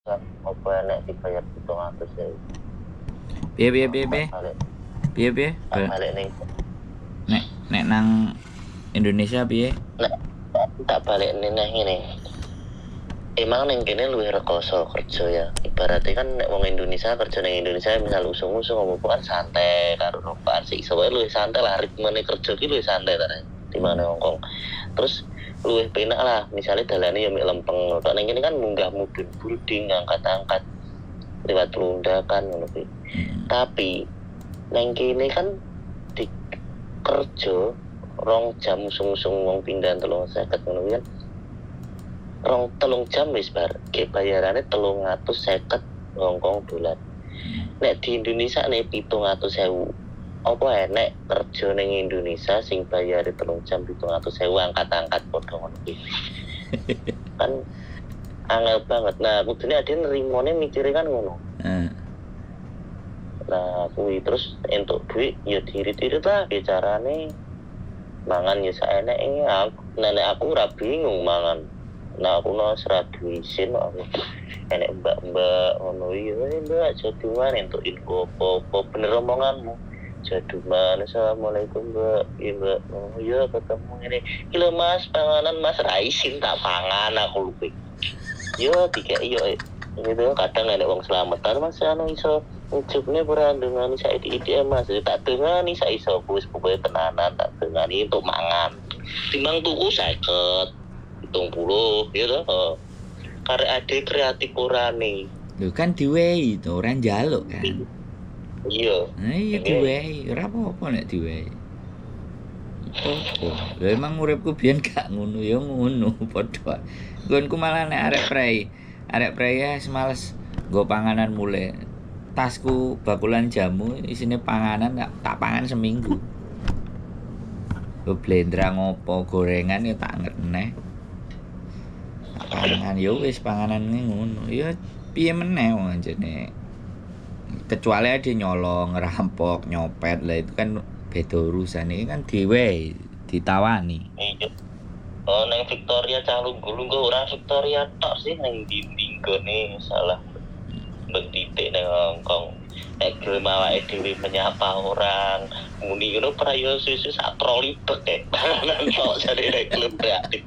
Apa enek dibayar 700.000. Piye piye piye piye? Piye piye? Tak balik ning Nek nek nang Indonesia piye? Nek tak balik ning ngene. Emang ning kene luwih rekoso kerja ya. Ibaratnya kan nek wong Indonesia kerja ning Indonesia misal usung-usung apa kan santai karo rokokan sih iso wae luwih santai lah, ritmene kerja ki luwih santai ta di mana Hongkong. Terus luwih penak lah, misalnya dalane ya mek lempeng. Tok ning kene kan munggah mudhun building, ngangkat-angkat lewat lundakan ngono kuwi. Tapi neng kene kan di kerja 2 jam usung-usung wong pindahan 350 ngono kuwi kan. 2-3 jam wis bar, ke bayarane 350 Hongkong dolar. Nek di Indonesia nek 700.000. Apa enek kerja ning Indonesia sing bayare 3 jam 700.000 angkat-angkat padha ngono kuwi. Kan angel banget. Nah, kudune ade nerimone mikire kan ngono. Nah, kuwi terus entuk duit ya diirit-irit lah bicarane. Mangan ya saeneke, aku nenek aku ora bingung mangan. Nah, aku no ora duwe isin aku. Enek mbak-mbak ngono iki, mbak jaduman entuk info apa-apa bener omonganmu. Jaduman, assalamualaikum mbak, iya mbak, oh iya ketemu ini. Iki lho mas, panganan mas ra isin tak pangan aku lupa. Yo dikeki yo gitu, kadang enek wong slametan mas anu iso njupne ora ndongani sak ide-ide mas, tak dongani sak iso wis pokoke tenanan tak dongani untuk mangan. Timbang tuku 50, 70 ya toh. Karek ade kreatif orane. Lho kan diwehi to, ora njaluk kan. Iya. Nah, iya diwehi, ora apa-apa nek diwehi. Apa? Lho emang uripku biyen gak ngono ya ngono padha. Nggonku malah nek arek prei ya males nggo panganan mulai. Tasku bakulan jamu isine panganan tak pangan seminggu. Lho blendra ngopo gorengan ya tak ngetneh. Tak pangan ya wis panganane ngono. Ya piye meneh wong anjene. Kecuali ada nyolong, ngerampok, nyopet lah itu kan beda urusan. Ini kan diwehi, ditawani. Iya. Oh neng Victoria cah lungguh-lungguh ora Victoria tok sih neng ndi-ndi nggone salah. Ben titik neng Hongkong. Nek gelem awake dhewe menyapa orang, muni ngono prayo susu sak troli bek e. Panganan tok jare nek gelem kreatif.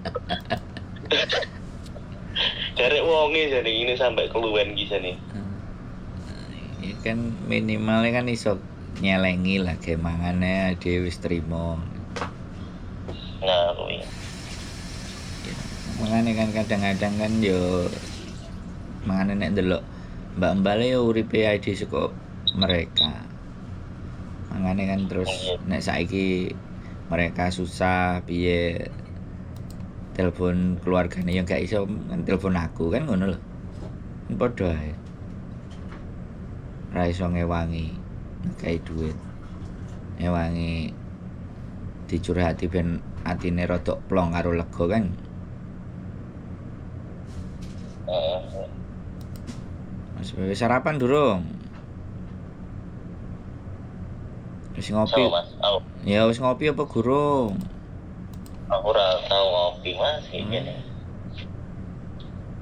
Jare wonge jane ngene sampe keluwen ki jane. Ya kan minimalnya kan iso nyelengi lah gawe mangane dhewe wis trimo. Nah, kuwi. Ya, mangane kan kadang-kadang kan yo mangane nek ndelok mbak-mbak yo uripe ide saka mereka. Mangane kan terus nek saiki mereka susah piye telepon keluargane yo gak iso kan telepon aku kan ngono lho. Padha ae. Ra iso ngewangi ngekei duit. Ngewangi dicurhati ben atine rodok plong karo lega kan. Mas wis sarapan durung? Wis ngopi? Sama, Mas. Aku. Ya wis ngopi apa gurung? Aku ora tau ngopi Mas iki.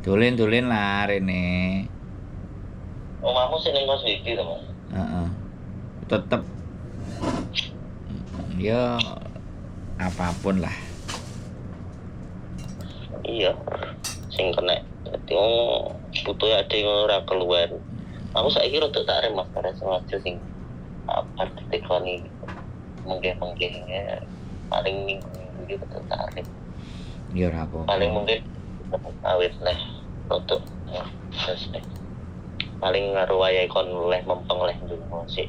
Dolen-dolen lah rene. Omahku sing ning kos iki to, Mas. Heeh. Tetep ya apapun lah. Iya. Sing kena dadi wong butuh ade ora keluwen. Aku saiki rada tak rem Mas, karena sengaja sing apa ditekoni mengke-mengke paling minggu-minggu iki rada tak rem. Ya ora apa-apa. Paling mungkin awit leh rada terus leh. Paling ngaruh wayahe kon leh mempeng leh ndonga sik.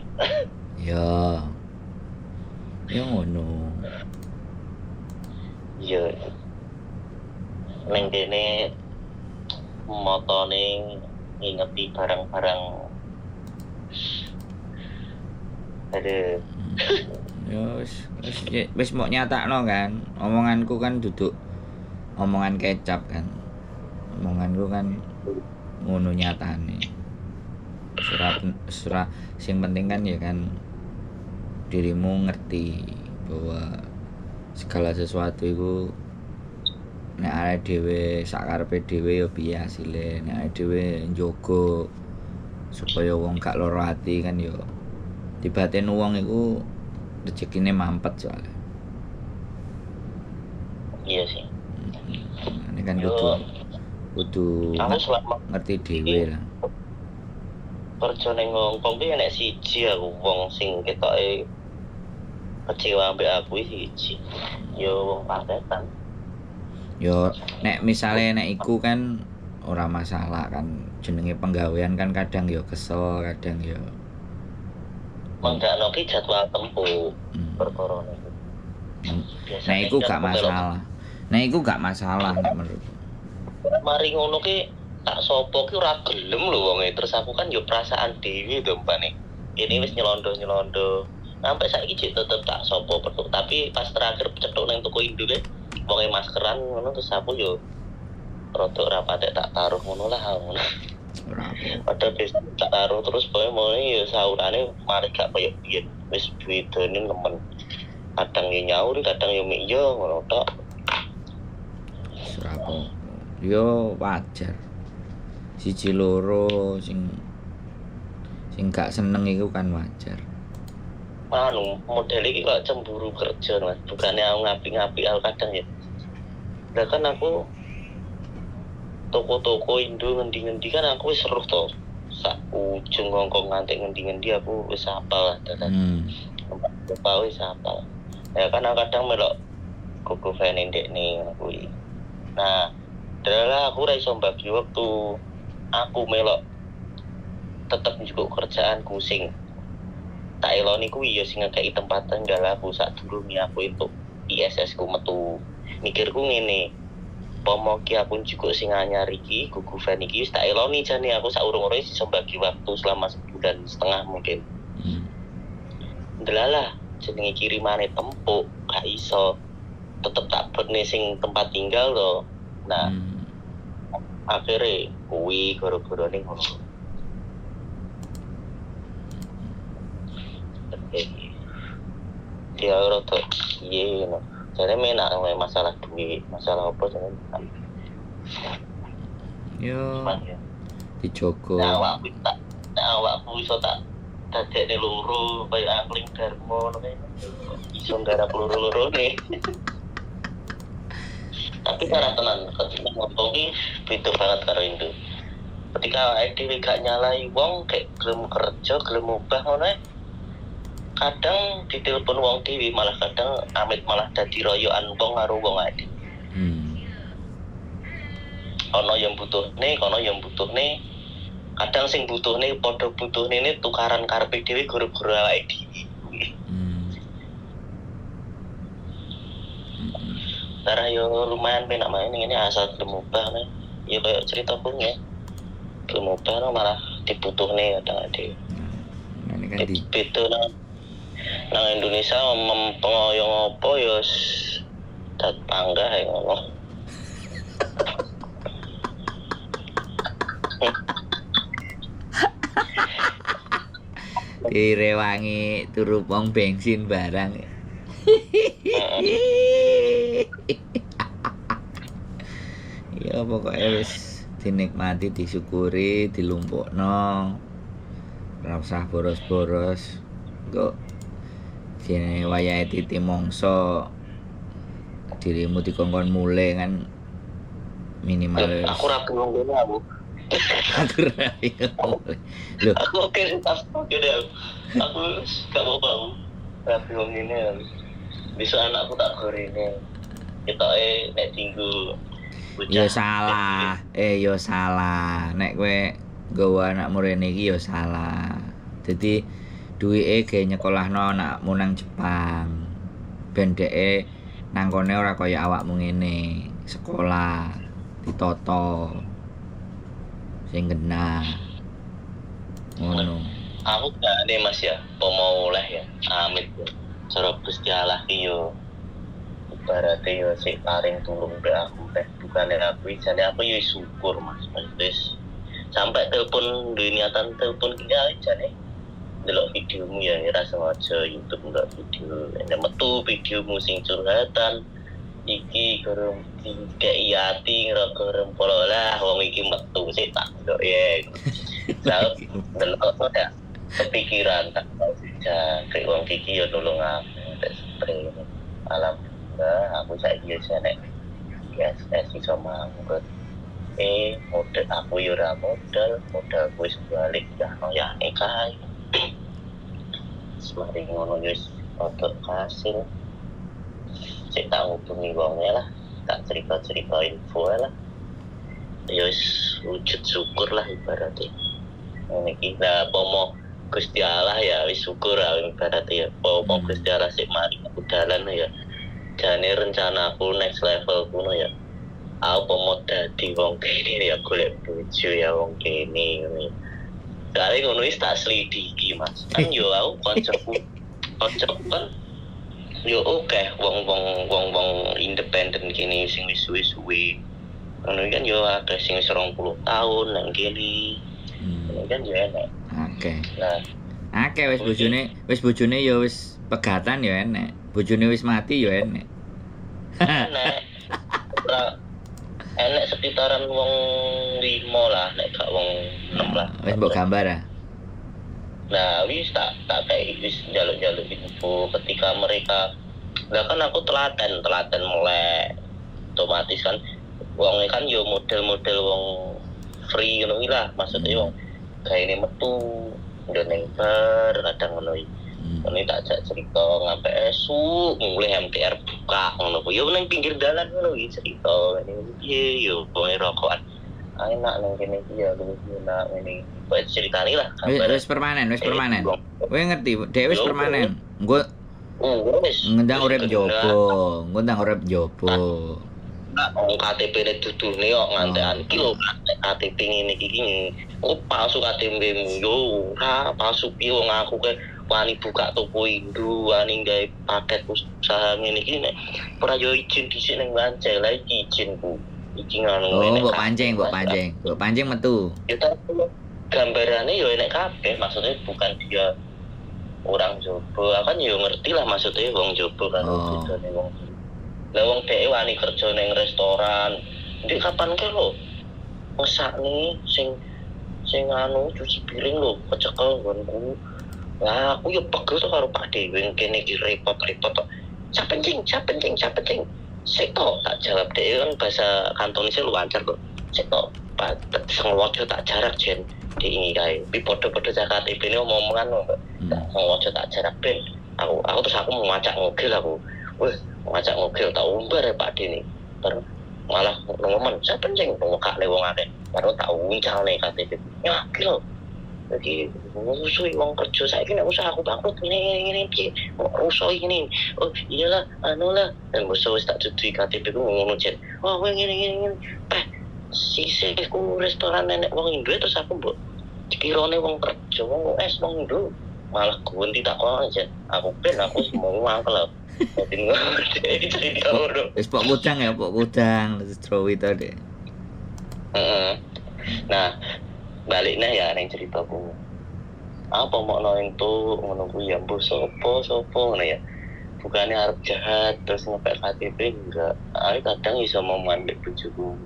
Ya. Ya ngono. Iya. Neng kene motone ngingeti barang-barang. Aduh. Ya wis mok nyatakno kan. Omonganku kan duduk omongan kecap kan. Omonganku kan ngono nyatane. Surat sing penting kan ya kan dirimu ngerti bahwa segala sesuatu itu Nek arek dhewe sak karepe dhewe ya piye hasile, nek arek dhewe njogo supaya wong gak lara ati kan ya dibatin wong iku rezekine mampet soalnya. Iya sih. Ini kan Yo, kudu aku selama ngerti dhewe lah. Kerja ning Hongkong ki enek siji aku wong sing ketoke kecewa ambek aku iki siji. Yo wong paketan. Yo nek misale nek iku kan ora masalah kan, jenenge penggawean kan kadang yo kesel, kadang yo menggakno ki jadwal tempuh perkara niku. Nek iku gak masalah. Nek iku gak masalah nek menurutku. Mari ngono ki tak sopo ki ora gelem lho wonge. Terus aku kan yo perasaan dhewe to mbane. Ini wis nyelondo-nyelondo. Sampai saiki jek tetep tak sopo pertuk. Tapi pas terakhir cethuk nang toko Indo ki wonge maskeran ngono terus aku yo rada ora patek tak taruh ngono lah ngono. Ora apa. Padahal wis tak taruh terus pokoke mau yo saurane mari gak koyo biyen. Wis bedane nemen. Kadang yo nyaur, kadang yo mik yo ngono tok. Ora apa. Yo wajar. Siji loro sing gak seneng iku kan wajar. Anu, model iki kok cemburu kerja, Mas. Bukannya aku ngapi-ngapi aku kadang ya. Lah kan aku toko-toko Indo ngendi-ngendi kan aku wis seruh to. Sak ujung Hongkong nganti ngendi-ngendi aku wis hafal lah dalan. Tempat wis hafal. Ya kan aku kadang melok gogo fan ndekne ngono kuwi. Nah, dalah aku ora iso mbagi wektu. Aku melok tetep njukuk kerjaanku sing tak eloni kuwi ya sing ngekeki tempat tinggal aku sadurunge aku entuk ISS ku metu. Mikirku ngene, pomo ki aku njukuk sing anyar iki, gugu fan iki wis tak eloni jane aku saurung-urunge iso bagi waktu selama sebulan setengah mungkin. Ndelalah jenenge kirimane tempuk, gak iso. Tetep tak berne sing tempat tinggal to. Nah, akhirnya kuwi gara-garane ngono. Dia rada piye ngono. Jane menak masalah duit, masalah apa jane. Yo. Dijogo. Nah, awakku iso tak dadekne loro kaya angling Darmo ngono kae. Iso nggarap loro-lorone. Tapi cara tenan ketika ngomong iki beda banget karo Indo. Ketika awake dhewe gak nyalahi wong, gak gelem kerja, gelem obah ngono ae. Kadang ditelepon wong dhewe malah kadang amit malah dadi royokan wong karo wong ae. Ono yang butuhne, kono yang butuhne. Kadang sing butuhne padha butuhne ne tukaran karepe dhewe gara-gara awake dhewe. Karena yo lumayan penak main ini asal gelem obah nih. Ya kayak cerita pun ya. Gelem obah no malah dibutuhne kadang ade. Nah, ini kan di beda nang Indonesia mempeng yo apa yo dat panggah ya ngono. Direwangi turu pom bensin barang. Ya pokoknya wis dinikmati, disyukuri, dilumpukno. Ora usah boros-boros. Engko dene wayahe titi mongso dirimu dikongkon mule kan minimal. Aku ora bingung kene aku. Aku ora bingung. Lho, aku oke tas oke deh. Aku gak apa-apa aku. Ora bingung ngene. Besok anakku tak gorene. Ketoke nek dinggo bocah. Ya salah. Ya salah. Nek kowe nggawa anakmu rene iki ya salah. Dadi duwike gawe nyekolahno anakmu nang Jepang. Ben dheke nang kone ora kaya awakmu ngene, sekolah ditata sing genah. Ngono. Aku gak nih Mas ya, pomo oleh ya. Amit. Cara Gusti Allah ki yo ibarate yo sik paring tulung be aku teh bukane aku jane aku yo syukur Mas. Wis sampai telepon duwe niatan telepon ki jane ndelok videomu ya ora sengaja YouTube ndelok video nek metu videomu sing curhatan Iki gurung dikei ati ngroko rempolo lah wong iki metu sik tak ndelok ya. Lah delok ya kepikiran tak jangkrik wong iki yo nulung aku tek spray. Alhamdulillah aku saiki yo nek ISS iso manggut. Modal aku yo ora modal, modal wis balik ya ya kae. Semari ngono yo wis rodok kasil. Cek tak hubungi wongnya lah, tak cerita-cerita info lah. Ya wis wujud syukur lah ibaratnya. Ngene iki lah pomo Gusti Allah ya wis syukur lah ibaratnya ya. Pomo Gusti Allah sik mari aku dalan ya. Jane rencana aku next level kuno ya. Aku pomo dadi wong kene ya golek bojo ya wong kene ngene. Soale ngono wis tak selidiki Mas. Kan yo aku koncoku koncoku kan yo oke wong-wong independen kene sing wis suwe-suwe. Ngono kan yo akeh sing wis 20 tahun nang kene. Ngono kan yo enak. Akeh. Nah, akeh wis bojone yo wis pegatan yo enek. Bojone wis mati yo enek. Enek. Enek sekitaran wong 5 lah, nek gak wong 6 lah. Wis mbok gambar ah. Nah, wis tak kayak wis njaluk-njaluk info ketika mereka lah kan aku telaten mulai otomatis kan wong kan yo model-model wong free ngono kuwi lah, maksudnya wong gaene metu yo ning bar kadang ngono iki. Ngono tak ajak cerita ngampe esuk mulih MTR buka ngono kuwi yo ning pinggir dalan ngono iki cerita ngene piye yo wong rokokan enak nang kene iki ya luwih enak ngene. Kok ceritane lah wis permanen, wis permanen. Kowe ngerti, dhek wis permanen. Engko ngendang urip njobo, ngundang urip njobo. Wong KTP-ne duduhne kok ngantekan iki lho KTP ngene iki oh palsu KTP-mu yo ora palsu piye wong aku ke wani buka toko Indo, wani gawe paket usaha ngene iki nek ora yo izin dhisik ning Wancel lah iki izinku. Iki ngono. Oh, mbok pancing, mbok pancing. Mbok pancing metu. Ya tapi gambarannya yo enek kabeh, maksudnya bukan dia orang jobo, aku kan yo ngerti lah maksudnya wong jobo kan bedane wong. Lah wong dhek wani kerja ning restoran. Ndek kapan ke lho? Mesakne sing sing anu cuci piring lho kecekel nggonku. Lah aku yo pegel to karo Pak Dewi kene iki repot-repot tok. Sapencing, sapencing, sapencing. Sik tok tak jawab dhewe kan bahasa Kantonisnya lancar kok. Sik tok Pak sengaja tak jarak jen diingi kae. Pi padha-padha cah KTP-ne omong-omongan kok. Sengaja tak jarak ben. Aku terus aku mau ngajak ngogel aku. Wah, ngajak ngogel tak umbar ya Pak Dini. Baru malah ngomong sapencing ngekakne wong akeh. Baru tak uncalne KTP. Nyah iki lho. Iki musuhi wong kerja saiki nek usaha aku bangkrut ngene ngene piye rusuh ngene. Oh iyalah anu lah dan musuh wis tak duduhi KTP ku ngono jen. Oh kowe ngene ngene ngene. Peh sisih ku restoran nenek wong Indo terus aku mbok dikirane wong kerja wong US wong Indo malah gonti tak kono jen. Aku ben aku semua mangkel. Dadi ngono cerita ngono. Wis pok kudang ya, pok kudang terus throw it deh. Heeh. Nah, baliknya ya neng ceritaku. Apa mau entuk ngono kuwi ya mbuh sapa sapa ngono ya. Bukannya arep jahat terus ngepek KTP enggak. Aku kadang iso momongan mbek bojoku.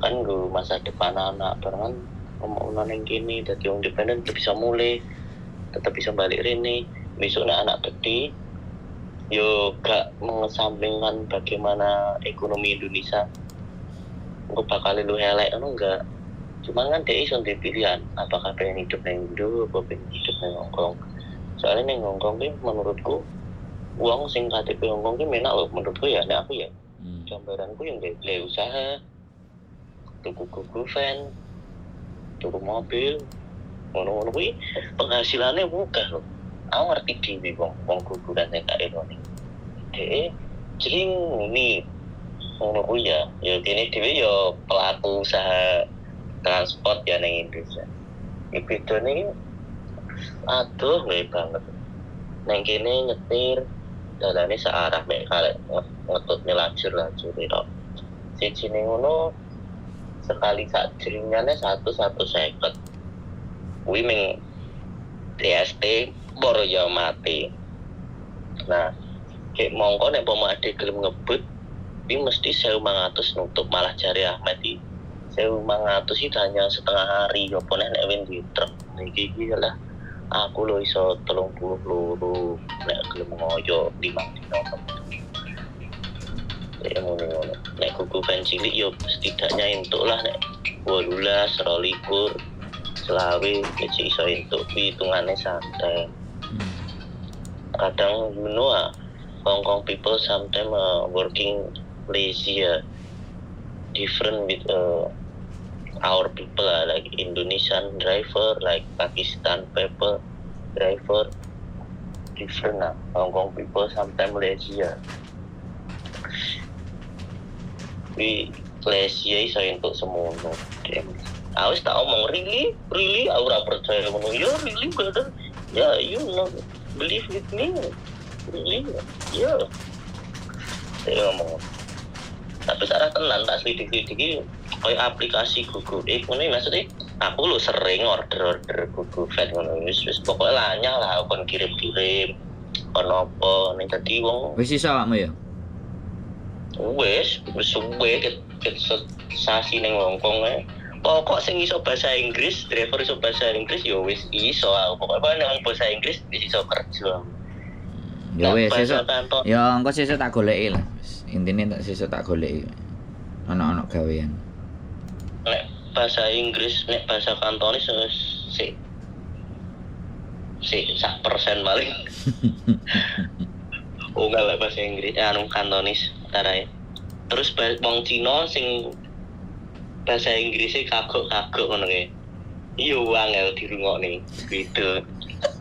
Kan nggo masa depan anak barengan ngomongno ning kene dadi wong independen tetep bisa mulih, tetep bisa balik rene. Besok nek anak gede yo gak mengesampingkan bagaimana ekonomi Indonesia. Engko bakal luwih elek ngono enggak. Cuman kan dia iso duwe pilihan, apakah pengen hidup nang Indo apa pengen hidup nang Hongkong. Soalnya nang Hongkong ki menurutku uang sing KTP Hongkong ki menak lho menurutku ya, nek aku ya. Gambaranku yang gawe usaha, tuku Google van, tuku mobil, ngono-ngono kuwi penghasilannya akeh lho. Aku ngerti dhewe wong wong guguran sing tak eloni. Dhek jering muni ngono kuwi ya. Ya kene dhewe ya pelaku usaha transport ya nang Indonesia. Iki bedane aduh nggih banget. Nang kene nyetir dalane searah mek karek ngetutne lajur-lajur tok. Sijine ngono sekali sak jeringane 150. Kuwi ming DST boro ya mati. Nah, kayak mongko nek pomo ade gelem ngebut Kuwi mesti 1.500 nutup, malah jare Ahmed iki 1.500 itu hanya setengah hari, apa nek nek win di truk iki iki lah aku lho iso 32 nek gelem ngoyo 5 dino. Ya ngono-ngono. Nek GoGo Van cilik yo setidaknya entuk lah nek 18, 22, 25 wis iso entuk, kuwi hitungane santai. Kadang you know ah, Hong Kong people sometimes working lazy ya, different with our people ah, like Indonesian driver, like Pakistan people driver, different ah. Hong Kong people sometimes lazy ya. Kuwi lazy ya iso entuk semono. Aku wis tak omong really, really aku ora percaya ngono. Ya really brother. Ya you know believe with me. Really? Ya. Saya ngomong. Tapi secara tenan tak selidik-selidiki kayak aplikasi GoGo ngono iki, maksudnya aku lho sering order-order GoGo Van ngono wis wis pokoknya lanyah lah aku kon kirim-kirim kon apa ning dadi wong. Wis iso awakmu ya? Wis wis suwe ket sasi ning Hongkong ae. Pokok sing iso bahasa Inggris, driver iso bahasa Inggris ya wis iso aku. Pokoknya nek wong bahasa Inggris wis iso kerja. Ya wis bahasa sesuk. kantor. Ya engko sesuk tak goleki lah. Wis, intine tak sesuk tak goleki. Ono-ono gawean. Nek bahasa Inggris, nek bahasa Kantonis wis sik sik sak persen paling. Oh enggak lah bahasa Inggris, anu Kantonis tarae. Terus wong Cina sing bahasa Inggrisnya kagok-kagok ngono kae. Iya angel dirungokne gitu.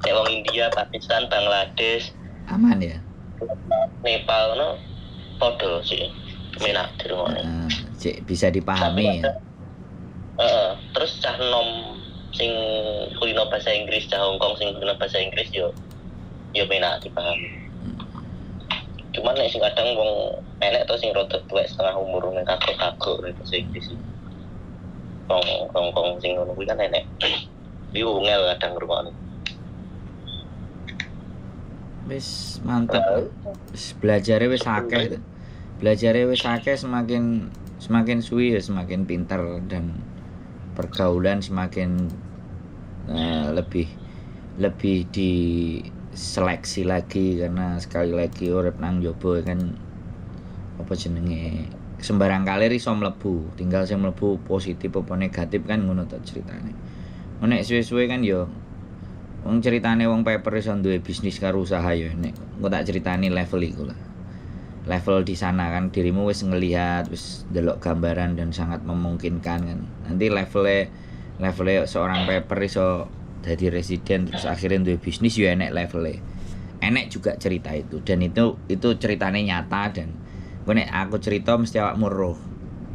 Nek wong India, Pakistan, Bangladesh, Aman ya. Nepal ngono padha sih. Menak dirungokne. Heeh, cek bisa dipahami ya. Heeh, terus cah nom sing kulino bahasa Inggris, cah Hongkong sing kulino bahasa Inggris yo yo penak dipahami. Cuman nek sing kadang wong enek to sing rada tuwek setengah umur ning kagok-kagok nek bahasa Inggris. Wong Hongkong sing ngono kuwi kan enek. Kuwi ungel kadang ngrungokne. Wis mantap lah. Wis belajare wis akeh. Belajare wis akeh, semakin semakin suwi ya semakin pintar dan pergaulan semakin lebih lebih diseleksi lagi, karena sekali lagi urip nang njaba kan apa jenenge sembarang kalir iso mlebu, tinggal sing mlebu positif apa negatif kan ngono to ceritane. Nek suwe-suwe kan ya wong ceritane wong paper iso duwe bisnis karo usaha ya nek engko tak ceritani level iku lah. Level di sana kan dirimu wis ngelihat, wis delok gambaran dan sangat memungkinkan kan. Nanti levelnya levelnya seorang paper iso jadi residen terus akhirnya duwe bisnis ya enek levelnya. Enek juga cerita itu dan itu ceritanya nyata, dan engko nek aku cerita mesti awakmu roh.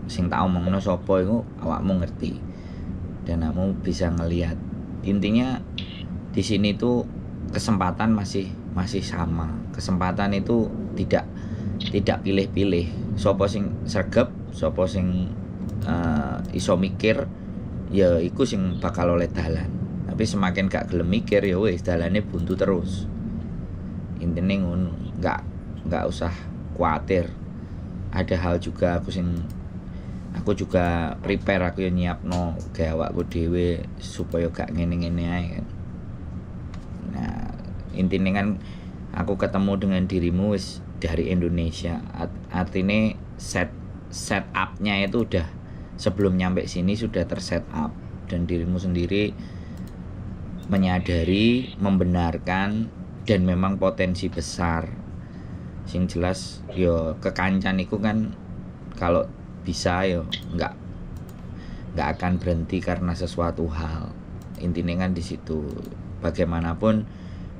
Sing tak omongno sapa iku awakmu ngerti. Dan kamu bisa ngelihat. Intinya di sini tuh kesempatan masih masih sama. Kesempatan itu tidak tidak pilih-pilih. Sopo sing sregep, sopo sing iso mikir, ya iku sing bakal oleh dalan. Tapi semakin gak gelem mikir ya wis dalane buntu terus. Intinya ngono, nggak usah kuatir. Ada hal juga aku sing aku juga prepare, aku yo nyiapno gawe awakku dhewe supaya gak ngene-ngene ae kan. Nah, intinya kan aku ketemu dengan dirimu wis dari Indonesia. Artinya set set up-nya itu udah sebelum nyampe sini sudah terset up, dan dirimu sendiri menyadari, membenarkan, dan memang potensi besar. Sing jelas yo kekancan iku kan kalau bisa yo nggak akan berhenti karena sesuatu hal. Intinya kan di situ. Bagaimanapun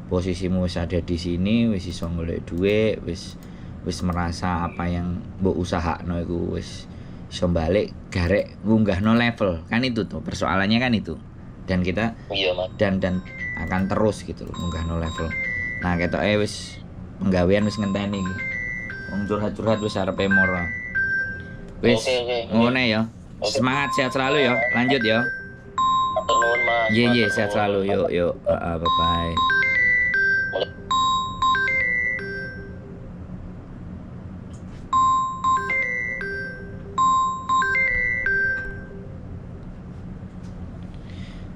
posisimu wis ada di sini, wis iso golek dhuwit, wis wis merasa apa yang mbok usahakno iku wis iso balik garek ngunggahno level. Kan itu tuh persoalannya kan itu. Dan kita Iya, Mas. dan akan terus gitu loh ngunggahno level. Nah, ketoke wis penggawean wis ngenteni iki. Wong curhat-curhat wis arepe moro. Wis Oke. ngono ya. Oke. Semangat, sehat selalu ya. Lanjut ya. Matur nuwun, Mas. Iya, Matur sehat nuwun. selalu. Yuk, yuk. Heeh, bye bye.